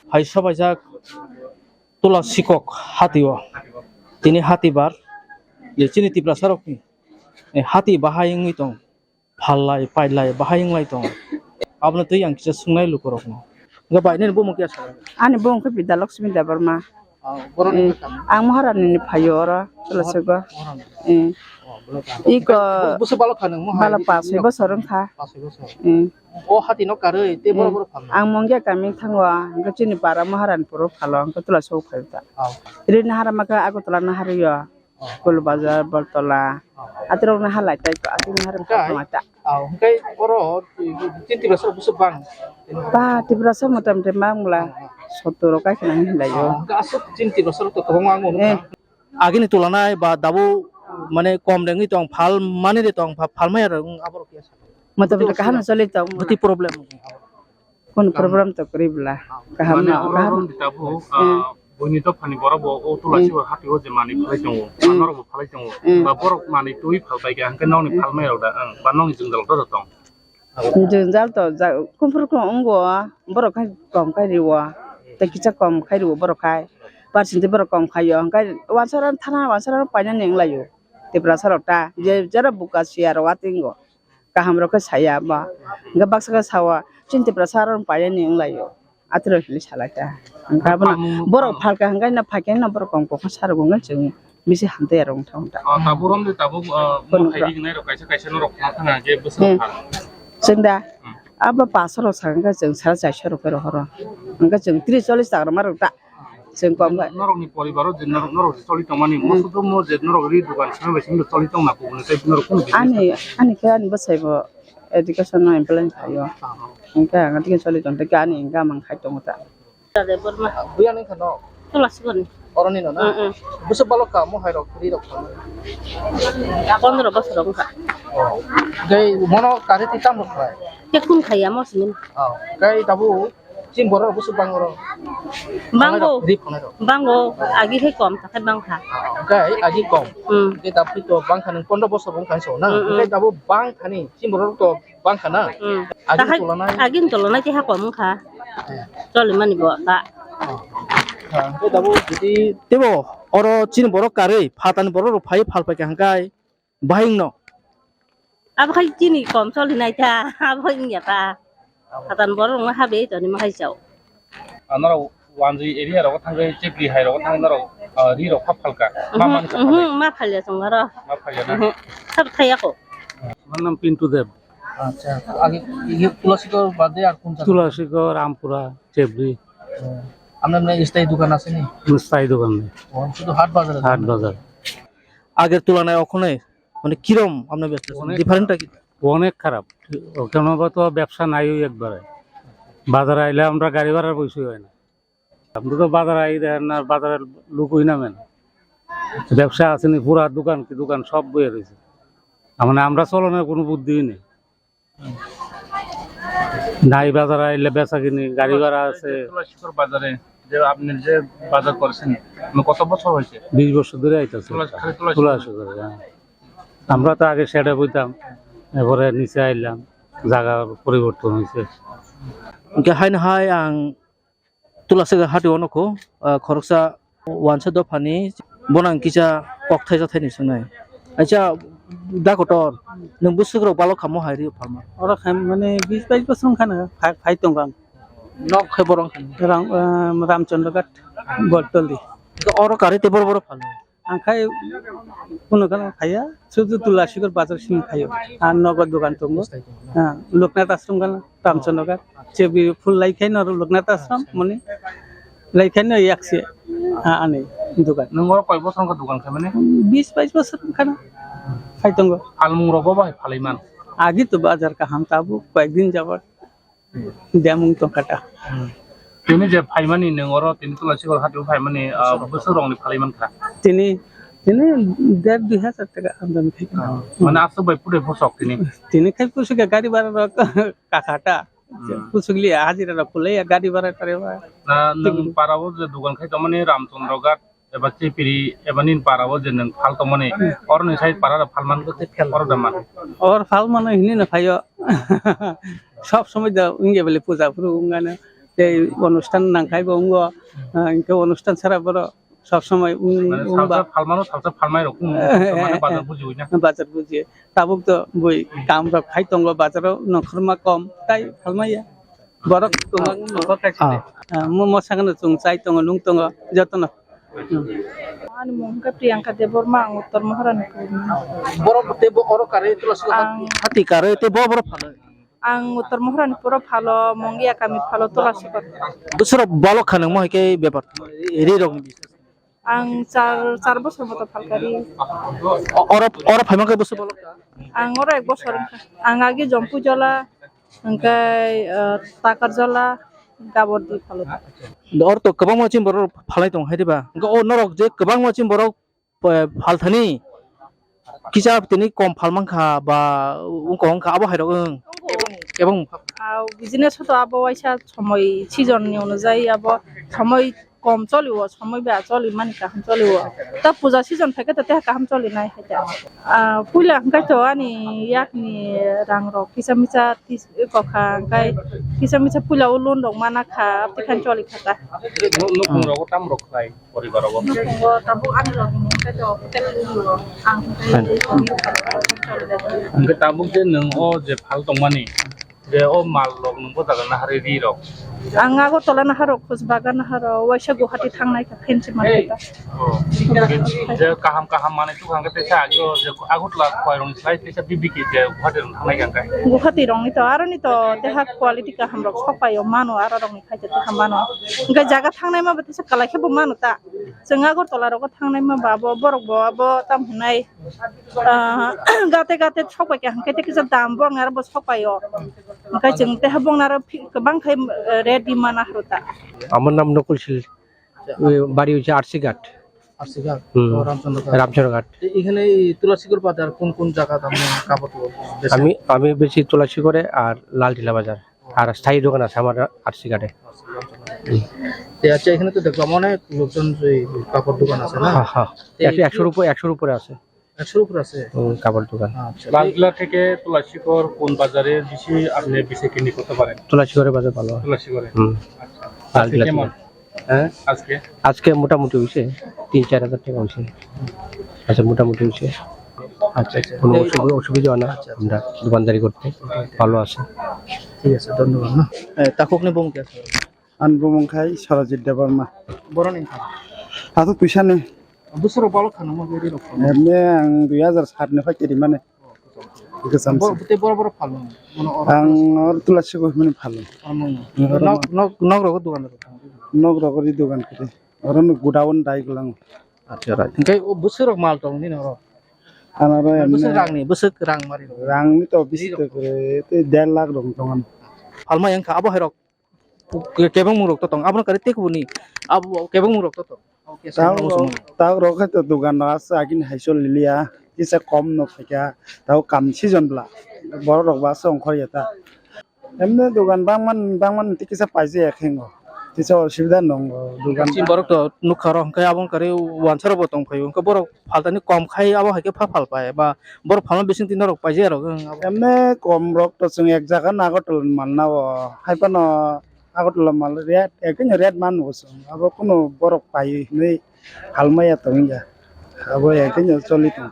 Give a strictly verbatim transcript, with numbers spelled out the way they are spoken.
Hai sobaijak Tula Sikok hatio. Tini hati bar, je chini Tiprasa rokni, eh, hati bahai wngwi tong, phallai, pailai, bahai wnglai tong. Abono twi ang kisa swngnai lukurokno. Hwnkhe bai, nini bumung khe sa? Ani bumung khe Bidya Lakshmi Debbarma. Oh, borok ni Eh, bwkha? Ang Maharani ni phaio oro, Tula Sikok. Maharani. Eh. Oh, borok ni. Iko Bu-, busu balok kha nang mo hai? Bala pasoi bosor wngkha. Pasoi bosor. Eh. O hati no karwi, tei borok Eh. borok kha nang? Ang Mongya kami thango, hwnkhe chini para Maharani puro phalo, hwnkhe Tula Sikok phaio ta. Oh. Rini hara maka Agartala no harwi o. Oh. Kulu Bazar, Boltola. Oh. Atrok na halai tai ko, atrok na haram Hwnkhe, kha ta. Oh, hwnkhe oro, chini Tiprasa rok busu bang. Ba, Tiprasa motamoti bang bwla. Oh, oh. Sottor o kai khna hinlai o. Oh, hwnkhe aswk chini Tiprasa rok to kwbangma ang Eh. Agini tulanai ba dabu mane kom rengwi tong, phal mani de tong, pha-, phal maya rok, wng, aborok ya sa. Motamoti kaham choli tong. Bwtwi problem. Kono Kaham. Problem to kwrwi bwla. Kaham Mane na oro kaham. Rom dita bo, Hmm. ah, buini dophani borok bo o Tula Hmm. Sikok hati o je manwi phalai tongo, Hmm. norok bo phalai tongo. Hmm. Ba borok manwi twi phal pai kha, hwnkhe nokni Hmm. phalmai rok da, ang, ba nokni jwngjal rok da tong. Jwngjal to ja, kumphuru khe wngo, borok khai kom khai rwo, tei kisa kom khai rwo borok khai. Percentage borok kom khai o, hwnkhe wansara thana wansara painani wng lai o. Tiprasa rok ta, je jara buka siya rok watingo. Kaham rok khe saya ba. Hwnkhe baksa khe sao, chini Tiprasa rok painani wng lai o. Atwrwk hinwi salai ta. Hwnkhe abono Tamo borok phalka hwnkhe na phaikhe na borok kom kokma sarok hwnkhe chwng bisi hamtwi aro wngthang ta. Ah, tabuk romde tabuk, ah, Kono mo khairi gnai rok kaisa kaisa norok khna thang khe bwswk Hmm. phal. Chwng da Hmm. abo paso rok sa hwnkhe chwng sara chaisa rok khe rohoro. Hwnkhe chwng tris chollis taka rok ma rwk ta. Chwng kom khe. Norokni poribaro je norok, norok je choli tongmani, Hmm. mosodo mo je norok ri dukan simi bai simi choli tongma kubuni tei norok kunu business Ani, ani khe ani bwsai bo education no employ khaio. Ah, ah. Hwnkhe ang tei choli tong tei ani income ang khai tongo ta. Debbarma. Buya nang khano? Tula Sikok ni. Oroni no na? Mm, mm. Busu balok ka mo hai rok ri rok khano? Pondro bosor wngkha. Oh. Dei mono kari ti tam rok khlai? Te kun khaya mo sini. Oh. Kai tabu Chini borok rok busu bang oro. Bango. Rip khonai rok. Bango, agi khai kom, ta khai bang kha. Ah, hwnkhe agi kom. Hmm. Hwnkhe tabuk to bang kha nung pondro bosor wng kha so na. Hmm, hmm. Hwnkhe tabuk bang thani chini borok rok to bang kha na. Hmm. Agi Ta khai, tola nai. Agi tola nai keha kom wng kha. Eh. Choli mani bo ta. Ah. Hwnkhe tabuk jodi tebo oro chini borok karwi phatani borok rok phai phal pai kha hwnkhe. Bahai wngno? Abo khai chini kom choli nai ta, abo wngya ta. Abo. Hatan borok wngma habe toni ma hai chao. Ah, norok wanjwi area rogo thangwi chepri hai rogo thangwi norok, ah, ri rok phap phalka. Ma Mhm, man sa mhm, phalwi. Ma phalya chwng aro. Ma phalya na? Mhm. Sab thaya ko. Amar nam Pintu Deb. Acha, age, age Tula Sikok bade ar kun jaga? Tula Sikok, Rampura, Chebri. Hmm. Amne amne sthayi dukan ase ni? Sthayi dukan nei. Oh, sudhu hat bazar ase? Hat bazar. Ager tulanai okhonai, mane, kirom amne bebsa? Onek different ta ki? Onek kharap. Okhone to bebsa nai oi ekbare. Bazar aile amra gari bhara boisoi oi na. Amra to bazar ai de na, bazar luk oi na men. Bebsa ase ni, pura dukan ki dukan sob boiya roise. Mane amra cholone kono buddhi nei. Nai bazar aile besa kini, gari bhara ase. Tula Sikok bazare, যে আপনি যে বাজার করছেন, মানে কত বছর হয়েছে? বিশ বছর ধরে আইতাছে। তুলা, খালি তুলা তলা শিকার। শিকার, হ্যাঁ। আমরা তো আগে শেডে বইতাম, এরপরে নিচে আইলাম, জায়গা পরিবর্তন হয়েছে। Hwnkhe haino hai ang Tula Sikok hati o nukho, ah, khoroksa wansa dophani bono ang kisa kok thaisa thaini swngnai. Acha, da kotor, nwng bwswk rok balok kha mo hai rio phalma? Oro kha mane bis bais bosor wngkha na, phai, phai tongo ang. Nok khe borok wngkha na? Ram, ah, Ramchandra Ghat, Boltoli. Oro kari tei boro boro phalma? Ang khai kuno gana khaya, sudu Tula Sikok bazar simi khayo. Ang nogo dogan tongo. Ha, Loknath Ashram gana, Ramchandra Ghat. Chebi phul lai khai no Loknath Ashram, mani lai khai no yakse. Ha, ani dogan. Nwng oro koi bosor wngkha dogan khai mani? Bis bais bosor wngkha na. Khai tongo. Phalmung rok bo bai phalai man? Agi to bazar kaham, tabu koyek din jabot. Demung tongkha ta. Hmm. Tini je phaimani nwng oro tini Tula Sikok hati o phaimani, ah, bwswk rokni phalai mankha? Tini, tini der dui hajar taka amdani khai. Ah, mane aswk bai phutai bwswk tini? Tini khai bwswk gari bhara rok kakha ta. Hmm. Bwswk liya hajira rok kulai ya gari bhara tare ba. Na nwng para o je dogan khai tongmani Ramchandra Ghat eba Chepiri eba nini para o je nwng phal tongmani, hmm, oroni sai para rok phal man, oro da man? Or phal mano hini no phaio. Sob somoi da wngya bele puja phuru wngano. Tei onustan nangkhai bo wngo, ah, hinkhe onustan sara borok sob somoi wng-, Mane wngba. Salsa phalmano, salsa phalmai rok wng, mane bazar bujiwi na? Bazar bujiwi. Tabuk to bui kam rok khai tongo bazaro, nongkhorma kom, tai phalmaiya. Borok kwbang no. Ah. Ah, mo-, mosa gano chwng chai tongo, nung tongo, jotono. Hmm. Ani mung khe Priyanka Debbarma, ang Uttor Maharani purni. Borok tei bo oro karwi tula sika Ang hati karwi tei bo borok phalwi. Ang Uttor Maharani puro phalo, Mongia kami phalo, Tulasikot. Bwswrok balok kha nangma hai khe bepar ri rok ni bising. Ang char, char bosor moto phalkari. O-, oro, oro phaima khe bwswk balok kha? Ang oro ek bosor wngkha. Ang agi Jompu jola, hwnkhe, eh, Takar jola, Gabordi phalo. Oro to kwbangma chini borok phalai tong hai diba? Hwnkhe o norok je kwbangma chini borok, eh, phalthani kisa tini kom phalmankha ba wngkha wngkha abo hairok wng. Kebeng. Ah, business to abo waisa somoi season ni onujai abo somoi kom choliwo, somoi ba choli mani kaham choliwo. Ta puja season phaikhe to teha kaham choli nai hai ta. Ah, puila hwnkhe to ani yakni rang rok kisa misa tis-, kokha hwnkhe kisa misa puila o loan rok mana kha, aboni khan choli kha ta. Nuk-, nukung rogo tam rok khlai? Poribar rogo. Nukhungo tabuk ani logi ni hwnkhe to hotel room o ang hwnkhe Fine. Hwnkhe tabuk je nwng o je phal tongmani, je o mal rok nwng bo jaga naharwi ri rok. Ang Agartala naharok, Khosbagan naharok, waisa Guwahati thangnai kha, fancy market o. Oh. Je kaham kaham manwi tukha hwnkhe teisa agi o je Agartala khwai rokni slai teisa B B K je Guwahati rok thangnai kha hwnkhe. Guwahati rokni to, aroni to teha quality kaham rok sok pai o mano, aro rokni khai te teha mano. Hwnkhe jaga thangnai ma bo teisa kwlai khe bo mano ta. Chwng Agartala rogo thangnai ma ba bo borok bo abo tam hwnai, ah, gate gate sok pai kha hwnkhe te kisa dam bo ang aro bo sok pai o. Hwnkhe chwng teha bongni aro phi-, kwbang khai, eh, rate di mana hwrw ta. আমার নাম নকুল শীল। ওই বাড়ি হচ্ছে আরসি ঘাট। আরসি ঘাট? হুম। ও, রামচন্দ্র ঘাট। রামচন্দ্র ঘাট। এ-, এখানে এই তুলাসিকর বাজার কোন কোন জায়গা দাম কাপড় বেশি? আমি, আমি বেশি তুলাসিকরে আর লালটিলা বাজার। আর স্থায়ী দোকান আছে আমার আরসি ঘাটে। আচ্ছা, আচ্ছা। হুম। এ, আচ্ছা, এখানে তো দেখলাম অনেক লোকজন যে কাপড় দোকান আছে না? হ্যাঁ, হ্যাঁ। তো এই একশো, কি একশোর উপরে, একশোর উপরে আছে। একশোর উপরে আছে? হুম, কাপড় দোকান। আচ্ছা। লালটিলা থেকে তুলাসিকর কোন বাজারে বেশি আপনি বেচা কিনি করতে পারেন? তুলাসিকরের বাজার ভালো হয়। তুলাসিকরে? হুম। আচ্ছা। লালটিলা আজকে কেমন? থেকে। হ্যাঁ? আজকে? আজকে মোটামুটি হয়েছে, তিন চার হাজার টাকা হয়েছে। আচ্ছা, মোটামুটি হয়েছে। আচ্ছা, আচ্ছা। কোনো এই অসুবিধা, অসুবিধা হয় না, আচ্ছা, আচ্ছা। আমরা দোকানদারি করতে ভালো আছে। ঠিক আছে, ধন্যবাদ, না? এ, তা kok ni bung khe? Ani bumung khai Sarojit Debbarma. Boroni wngkha? Aswk twisa ni. Bwswk rok balok khana mo beri rok. Emne ang dui hajar sat ni phai kiri mane. Kwcham se. Bo-, tei boro boro phalno. Mono oro. Ang or Tulasi Kohimani phalno. Oro mo. Oro nok, nok, nok rogo dogan rok. Nok rogo ri dogan kiri. Oro no godown dai glang. Acha, right. Hingke o bwswk rok mal tong nini oro? Ano oro bwswk emne rang ni, bwswk rang mari rok. Rang ni to bisi ri rok to kre, te der lakh rok tong ano. Phalma yang kha abo hai rok. Ke-, kebeng mung rok to tong. Abono kari te kubuni. Abo kebeng mung rok to tong. Tao rok, tao rok hai to dogan rok aswk agini hai choli liya. Kisa kom no phaikha. Tao kam season bla. Borok rok ba aswk ongkhor ya ta. Emne dogan bangman, bangman tei kisa paijaya khe wngo. Kisa osubida nongo dogan. Chini borok to nukha rok hwnkhe abo wngkha re wansa rok bo tong phaio. Hwnkhe borok phaltani kom khai abo hai khe pha phal pai ba borok phalma bising twi norok paijaya rok wng abo. Emne kom rok to chwng ek jaga no Agartala ni mal na o. Hai phano Agartala mal rate, ekdin rate man bo chwng. Abo kunu borok pai hinwi phalmaya tongya. Abo ekdin choli tong.